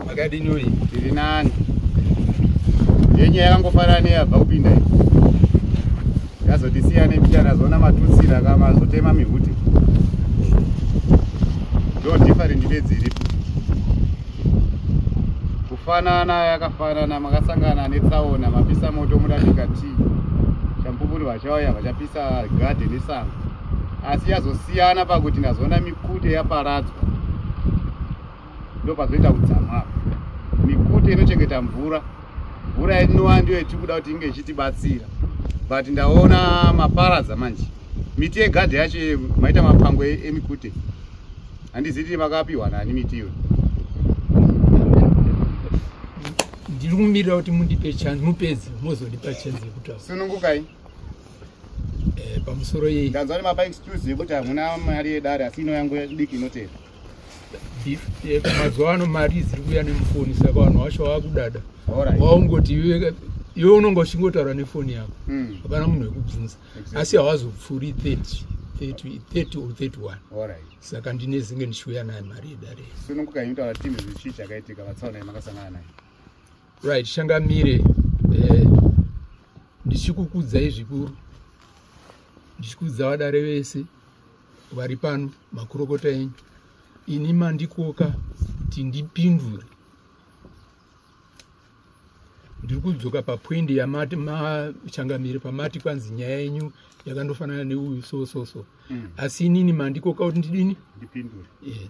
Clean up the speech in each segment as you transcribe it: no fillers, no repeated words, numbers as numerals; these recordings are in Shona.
Makadini uyi? Tiri nani. Yenye yakangofanana neyabva kupinda iyi. Yazoti siyane mbichana, azoona matutsira kama azotema mihute. Ndo different bedzi iripo. Kufanana yakafanana, makasangana netsaona, mapisa moto mudabika tii. Chambupuri vachauya vachapisa gadhe nesango. Asi yazosiyana pakuti ndazoona mikute yaparadzwa. Ndo pazoita kudzama apa. Mikute inochengeta mvura. Mvura inova ndiyo yetiri kuda kuti inge ichitibatsira. But ndaona maparadza manje. Miti yegadhe yacho maita mapango emikute. Handiziti makapiwa nani miti iyoyo. Ndiri kumirira kuti mundipe chance, mupedze mozondipa chance yekutaura. Sunungukai. Pamusoro yei? Ndanzwa nemapa excuse yekuti hamuna mari yedare, asi ino yangu diki inotera. Mazuva ano mari dziri kuuya nemufoni, saka vanhu vacho vakudada. Waungoti iwe unonga uchingotaura nefoni yako. Hapana munhu wekubvunza. Asi hawazopfuuri 30, 30, 30 or 31. Saka ndinezenge ndichiuya naye mari yedare. Sunungukai, inotaura timu zvichii chakaitika vatsaona yamakasangana nayo. Right, changamire, ndichikukudzai zvikuru, ndichikudza vadare vese vari pano, makurokota enyu. Ini mandikoka kuti ndipindure. Ndiri kudzoka papoindi yamati machangamire, pamati kwanzi nyaya yenyu yakandofanana neuyu so so so. Asi inini mandikoka kuti ndidini? Ndipindure.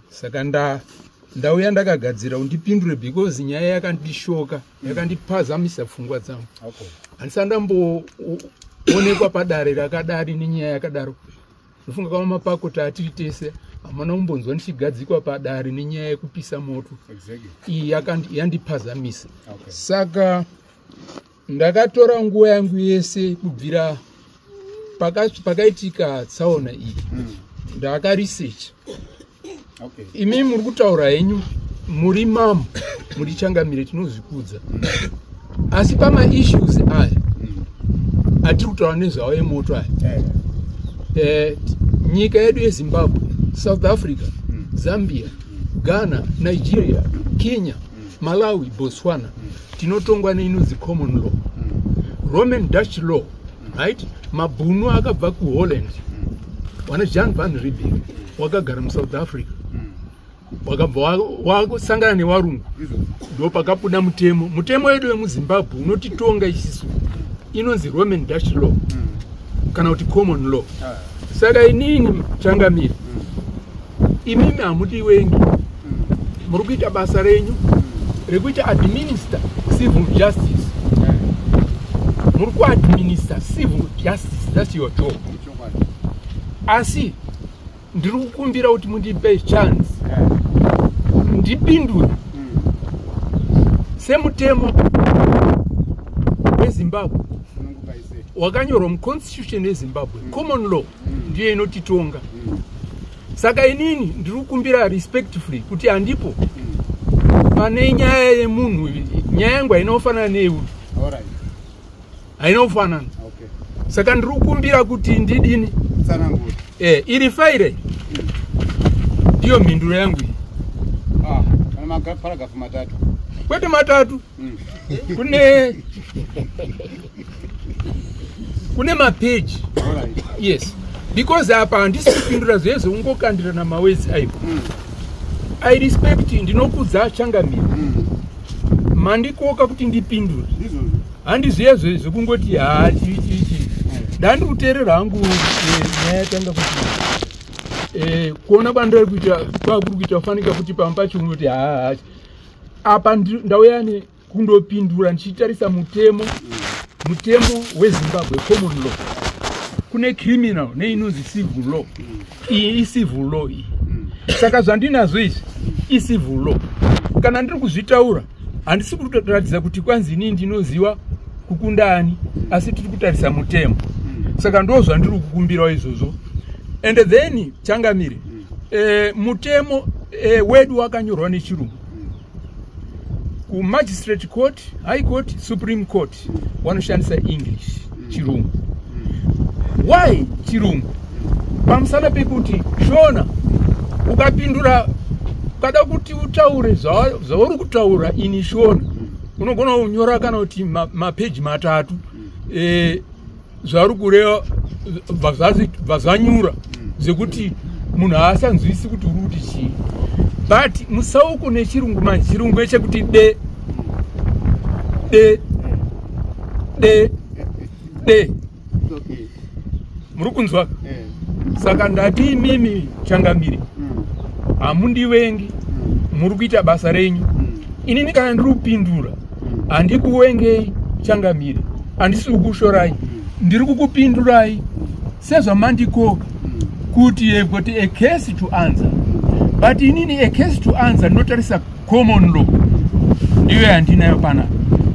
Saka ndauya ndakagadzira kuti ndipindure because nyaya yakandishoka, yakandipazamisa pfungwa dzangu. Handisati ndamboonekwa padare rakadari nenyaya yakadaro. Ndofunga kama mapakota atiri tese hamuna kumbonzwa ndichigadzikwa padare nenyaya yekupisa moto. Iyi yandipazamisa. Saka ndakatora nguva yangu yese kubvira pakaitika tsaona iyi. Ndakaresearch. Imi muri kutaura henyu muri mamu, muri changamire, tinozvikudza. Asi pamaissues aya atiri kutaura nezvawo emoto aya, nyika yedu yeZimbabwe, South Africa, Zambia, Ghana, Nigeria, Kenya, Malawi, Botswana, tinotongwa neinonzi common law, Roman Dutch law, right? Mabhunu akabva kuHolland, wana Jan van Riebeeck wakagara muSouth Africa, wakabva wasangana newarungu, ndo pakabuda mutemo. Mutemo wedu wemuZimbabwe unotitonga isisu inonzi Roman Dutch law kana kuti common law. Saka inini changamire, imimi hamudi wengi, muri kuita basa renyu rekuita administer civil justice. Muri kuadminister civil justice, that's your job. Asi ndiri kukumbira kuti mundipe chance ndipindure semutemo weZimbabwe wakanyorwa muconstitution yeZimbabwe. Common law ndiyo inotitonga. Saka inini ndiri kukumbira respectfully kuti handipo pane nyaya yemunhu. Nyaya yangu haina kufanana neyeuyu, haina kufanana. Saka ndiri kukumbira kuti ndidini? Iri faire ndiyo mhinduro yangu iyi. Paragraph matatu. Kwete matatu. Kune mapeji. Yes, because apa handisi kupindura zviye zvekungokandira mawords aiwa. I respect, ndinokudza changamire. Mandikoka kuti ndipindure, handiziye zvekungoti ha chichichi. Ndandiri kuteerera hangu nyaya yatanga kuti kuona kwandiri kuita kwakuri kuita kufanika kuti pamwe pacho unoti ha apa ndauya kundopindura ndichitarisa mutemo weZimbabwe, common law. Kune criminal neinonzi civil law. Iyi icivil law iyi. Saka zvandinazvo izvi icivil law. Kana ndiri kuzvitaura, handisi kutoratidza kuti kwanzi inini ndinoziva kukunda ani, asi tiri kutarisa mutemo. Saka ndo zvandiri kukumbirawo izvozvo. And then changamire, mutemo wedu wakanyorwa nechirungu. Kumagistrate court, High Court, Supreme Court vanoshandisa English, chirungu. Why chirungu? Pamusana pekuti Shona ukapindura Ukada kuti utaure zvauri kutaura ini Shona, unogona kunyora kana kuti mapeji 3, zvauri kureva bva zvanyura zvekuti munhu haasanzwisi kuti uri kuti chii. But musauko nechirungu manje, chirungu echekuti de de de de, muri kunzwa? Saka ndati imimi changamire, hamundivengi, muri kuita basa renyu. Inini kana ndiri kupindura, handikuwengei changamire, handisi kukushorai, ndiri kukupindurai sezvamandikoka kuti you've got a case to answer. But inini a case to answer ndinotarisa common law, ndiyo yandinayo panapa,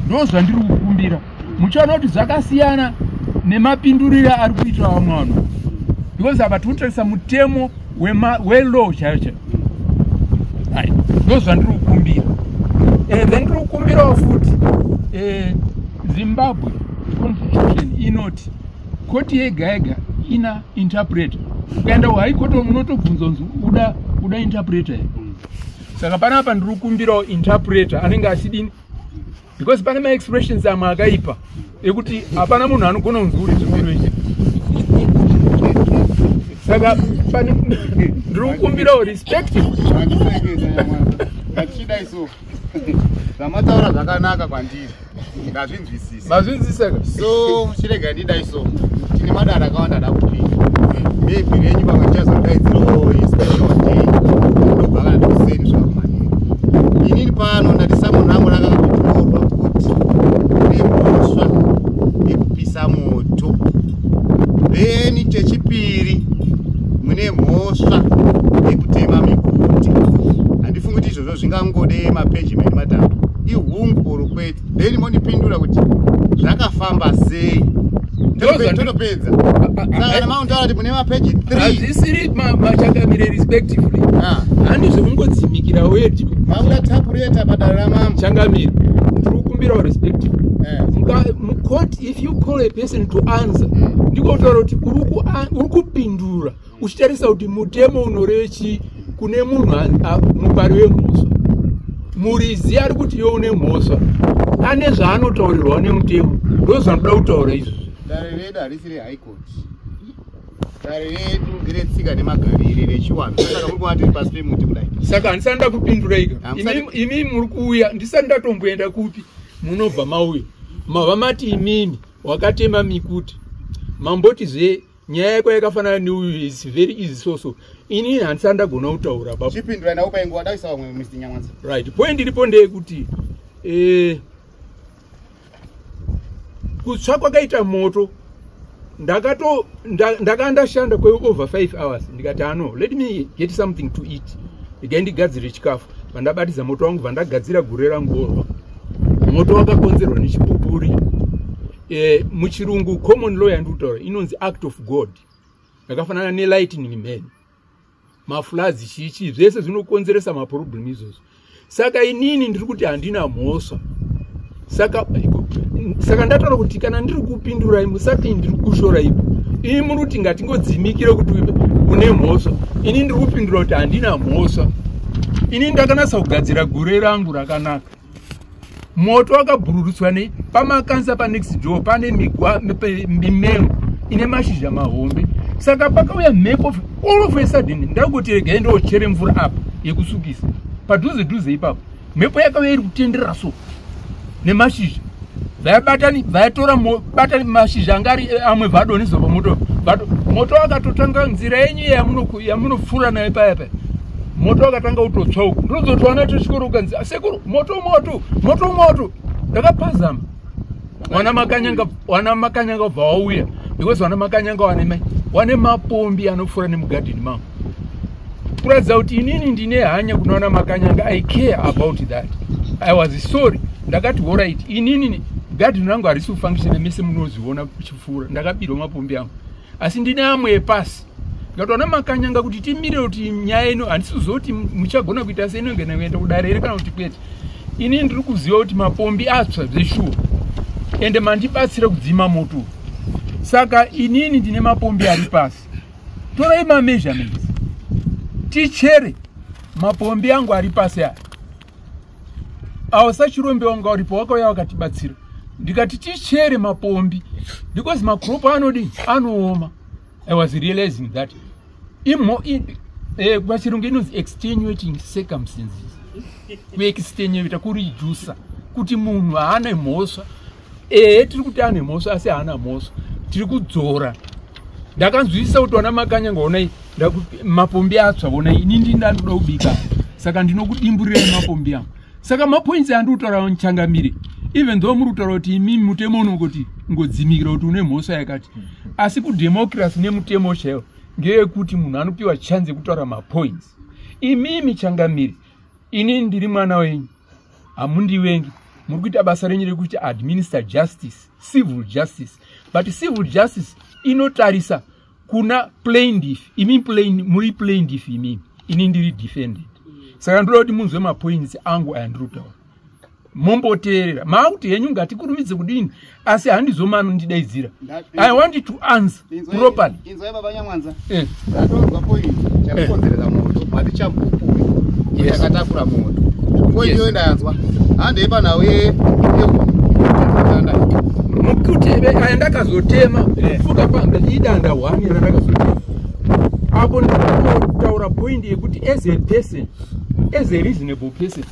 ndo zvandiri kukumbira. Muchaona kuti zvakasiyana nemapinduriro ari kuitira vamwe vanhu, because apa tinotarisa mutemo welaw chaiyo chaiyo. Ai, ndo zvandiri kukumbira. Then ndiri kukumbirawo futi, Zimbabwe Constitution inoti koti yega yega ina interpreter. Ukaenda kuHigh Court munotobvunzwa kunzi uda interpreter here. Saka panapa ndiri kukumbirawo interpreter anenge achidini, because pane maexpressions amwe akaipa ekuti hapana munhu anogona kunzi uri chikumbiro ichi. Saka pane ndiri kukumbirawo respective. Mandisekesa nyamwana. Ngatichida isu zvamataura zvakanaka kwandiri, ndazvinzwisisa. Mazvinzwisaka? So chirega ndidai, so tine madara akawanda ada kupinda. Maybe renyu pamwe tichazodaidzirawo special day, ndobva kana tikuseni zvakumanini. Inini pano ndati summon rangu rakakunyorwa kuti kune mhosva yekupisa moto, then chechipiri mune mhosva yekutema mikuti. Handifungi kuti izvozvo zvingangode mapeji 2 3. Ihungu or kwete? Then mondipindura kuti zvakafamba sei. Totopedza. Saka kana mauntaura kuti mune mapeji 3, Hazvisiri machangamire, respectively, handi zvekungodzimikira wedi. Makuda interpreter padare ramambo. Changamire, ndiri kukumbirawo respectively. Mucourt, if you call a person to answer, ndiko kutaura kuti uri kupindura uchitarisa kuti mutemo unoreve chii kune munhu mupari wemhosva. Murizi ari kuti iwe une mhosva, ane zvaanotaurirwa nemutemo. Ndo zvanoda kutaura izvozvo. Dare redu harisi rehigh court. Dare redu nderetsika nemagarire rechiwanhu. Saka muri kuva tiri pasi pemuti kudai. Saka handisati ndakupindura ika. Hamusati- Imi muri kuuya ndisati ndatomboenda kupi, munobva mauya, mabva mati imimi wakatema mikuti, mambotizve nyaya yako yakafanana neuyu, is very easy. So inini handisati ndagona kutaura baba. Chipindurai nawo painguva daisa vamwe, Mr Nyamwanza. Right, point iripo ndeyekuti kutsva kwakaita moto, ndakanga ndashanda kweover 5 hours. Ndikati, "Ano, let me get something to eat." Ndigai ndigadzire chikafu. Vandabatidza moto wangu, vandagadzira gure rangu orwa. Moto wakakonzerwa nechipupuri. Muchirungu common law yandiri kutaura inonzi act of God, yakafanana nelightning man, mafloods, chichi, zvese zvinokonzeresa maproblem izvozvo. Saka inini ndiri kuti handina mhosva. Saka ndataura kuti kana ndiri kupindurai, musati ndiri kushorai. Ini muri kuti ngatingodzimikire kuti une mhosva. Ini ndiri kupindura kuti handina mhosva. Ini ndakanatsa kugadzira gure rangu rakanaka. Moto wakabhururutswa nei pamakanza panext door pane mimengo ine mashizha mahombe. Saka pakauya mhepo, all of a sudden ndangoti regai ndochere mvura apa yekusukisa padhuze dhuze ipapo. Mhepo yakauya iri kutenderera so nemashizha, vayatora batani mashizha anga ari amwe, vadonhedzwa pamoto. Moto wakatotanga nzira yenyu yamunopfuura nayo paya paya. Moto wakatanga kutotsva uku. Ndinozotowana tochikoro ukanzi, "Sekuru, moto, moto, moto, moto." Ndakapazama wana Makanyanga, wana Makanyanga bva wauya, because wana Makanyanga wane mapombi anopfuura nemugadheni mangu, kuratidza kuti inini ndine hanya kuna wana Makanyanga. I care about that. I was sorry. Ndakati, "Alright, inini gadheni rangu harisi kufunctiona, mese munozviona kuchipfuura. Ndakabirwa mapombi angu, asi ndine amwe epasi." Ndikati wana Makanyanga kuti timire kuti nyaya ino handisi kuziva kuti muchagona kuita sei, inogona kuenda kudare here kana kuti kwete. Inini ndiri kuziva kuti mapombi atsva zveshuwa, ende mandibatsira kudzima moto. Saka inini ndine mapombi ari pasi, torai mameasurements tichere. Mapombi angu ari pasi aya, awo sachirombe wanga uripo, wakauya wakatibatsira. Ndikati tichere mapombi because macrop anodi anooma. I was realizing that imo pachirungu inonzi extenuating circumstances, kuextenuata, kuredusa kuti munhu haane mhosva. Ehe, tiri kuti ane mhosva, asi haana mhosva, tiri kudzora. Ndakanzwisisa kuti wana Makanyanga, onai mapombi atsva, onai ini ndindandoda kubika, saka ndinokudimburirai mapombi angu. Saka mapoints andiri kutaura, changamire, even though muri kutaura kuti imi mutemo unongoti ngodzimikira kuti une mhosva yakati, asi kudemocracy nemutemo chaiwo ngeyekuti munhu anopiwa chance yekutaura mapoints. Imimi changamire, ini ndiri mwana wenyu, hamundivengi. Muri kuita basa renyu rekuti administer justice, civil justice, but civil justice inotarisa kuna plaintiff. Imi plain, muri plaintiff imimi, ini ndiri defendant. Saka ndoda kuti munzwe mapoints angu aya ndiri kutaura, momboteerera. Maakuti henyu ngatikurumidze kudini, asi handizomano ndidaidzira. I want to answer properly. Inzwai baba Nyamwanza. Ndatonzwa point chakukonzeresa moto, mati chamupupuri chakatakura moto. Point iyoyo ndayanzwa. Handei panhau yedanda. Mukuti aya ndakazotema fuka pamba idanda hwani randakazotema apo. Ndinotaura point yekuti as a person, as a reasonable person,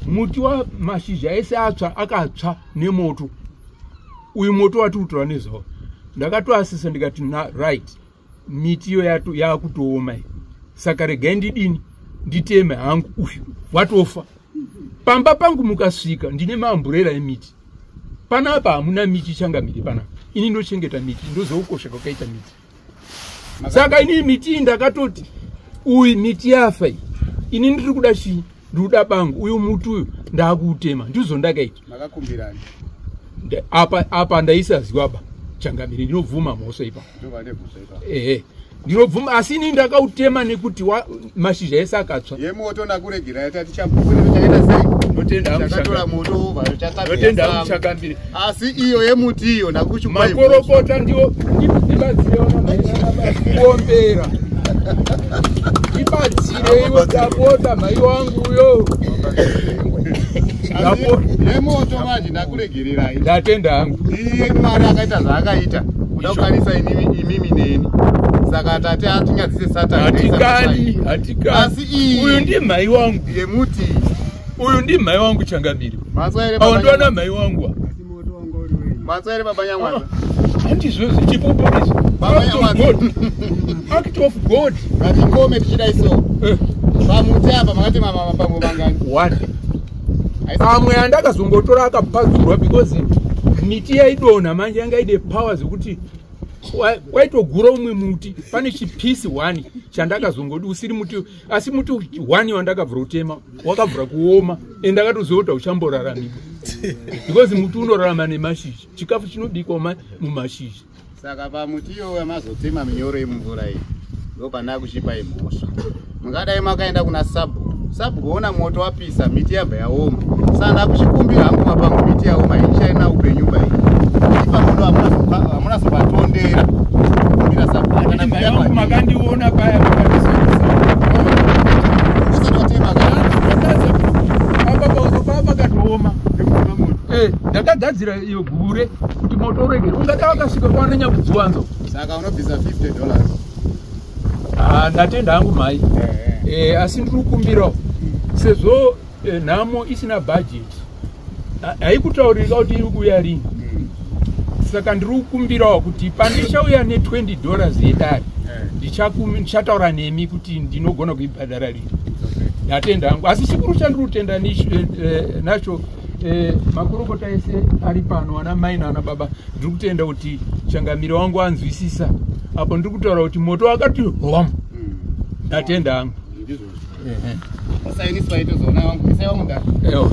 muti wa mashizha ese atsva, akatsva nemoto uyu. Moto watiri kutora nezvawo, ndakatoasisa ndikati na right, miti iyo yakutooma iyi, saka regai ndidini, nditeme hangu uyu watofa. Pamba pangu mukasvika ndine maumbrella emiti. Panapa hamuna miti, changamire, panapa. Ini ndochengeta miti, ndozokosha kwakaita miti. Saka ini miti iyi ndakatoti uyu miti yafa iyi, ini ndiri kuda chii? Ndiri kuda bangu. Uyu muti uyu ndaakuutema, ndizvo ndakaita. Makakumbirani? Apa ndaisaziwa ba, changamire, ndinobvuma mhosva ipapo. Ndovane mhosva ipapo. Ehe, ndinobvuma, asi ini ndakautema nekuti mashizha ese akatsva. Yemoto ndakuregerai, tati chamupupuri chaita sei? Ndotenda hangu. Chakatora Changamire. moto wobva Ndotenda hangu, chatabvira. changamire. Asi iyo yemuti iyo ndakuchipai. Makorokota ndiwo, ndibatsire kuombera, ndibatsire iwe, ndapota, mhai wangu uyo. Ndapota. Yemoto manje ndakuregererai. Ndatenda hangu. Iye Mwari akaita zvaakaita kuda kukanisa imimi neni, saka tate hatinyadzise Satani. Hatikani, hatikani. Asi iyi Uyu ndimhai wangu. yemuti. Uyu ndimhai wangu, changamire. Matswa here Awo baba ndiwana Nyamwanza? mhai wangu. Matswa here baba Nyamwanza? Handizvozvo, chipupu izvi. Baba Act of Nyamwanza. God, act of God. Ngatikome tichidai so. Pamuti apa makati mapango mangani? One. Amwe andakazongotora akapadzurwa because miti yaidonha manje yanga ine power zekuti waitogura umwe muti. Pane chipisi one chandakazongodi usiri muti, asi muti one wandakabvura kutema wakabvura kuoma, and ndakatoziva kuti hauchamboraramika because muti unorarama nemashizha, chikafu chinobikwa mumashizha. Saka pamuti iyoyo mazotema minyoro yemumvura iyi, ndopanda kuchipai mhosva. Mungadai makaenda kuna sabhuku, sabhuku ona moto wapisa, miti yabva yaoma, saka ndakuchikumbira hangu mapango, miti yaoma, ichaina upenyu bai ipapo hamuna zopatondera kukumbira sabhuku kana Handiti kuya mhai wangu kwandiri. Makandiona paya makandisonesa. Usati watema kana Apa pauro paa pakatooma. Ndakagadzira iyo gure kuti moto uregere, ungada wakasvika kwananya kudziwanzo. Saka unobvisa $50. Ah, ndatenda hangu mhai. Asi ndiri kukumbirawo, sezvo nhamo isina bhajeti, haikutauririka kuti iri kuuya rini, saka ndiri kukumbirawo kuti pandichauya ne$20 yedare, ndichataura nemi kuti ndinogona kuibhadhara rini. Ndatenda hangu, asi chikuru chandiri kutenda nacho, makurukota ese ari pano, ana mai naana baba, ndiri kutenda kuti changamire wangu anzwisisa apo ndiri kutaura kuti moto wakati hwam. Ndatenda hangu. Ndizvozvo. Usainiswa itozoona wangu, isai wangu ndati. Ewo.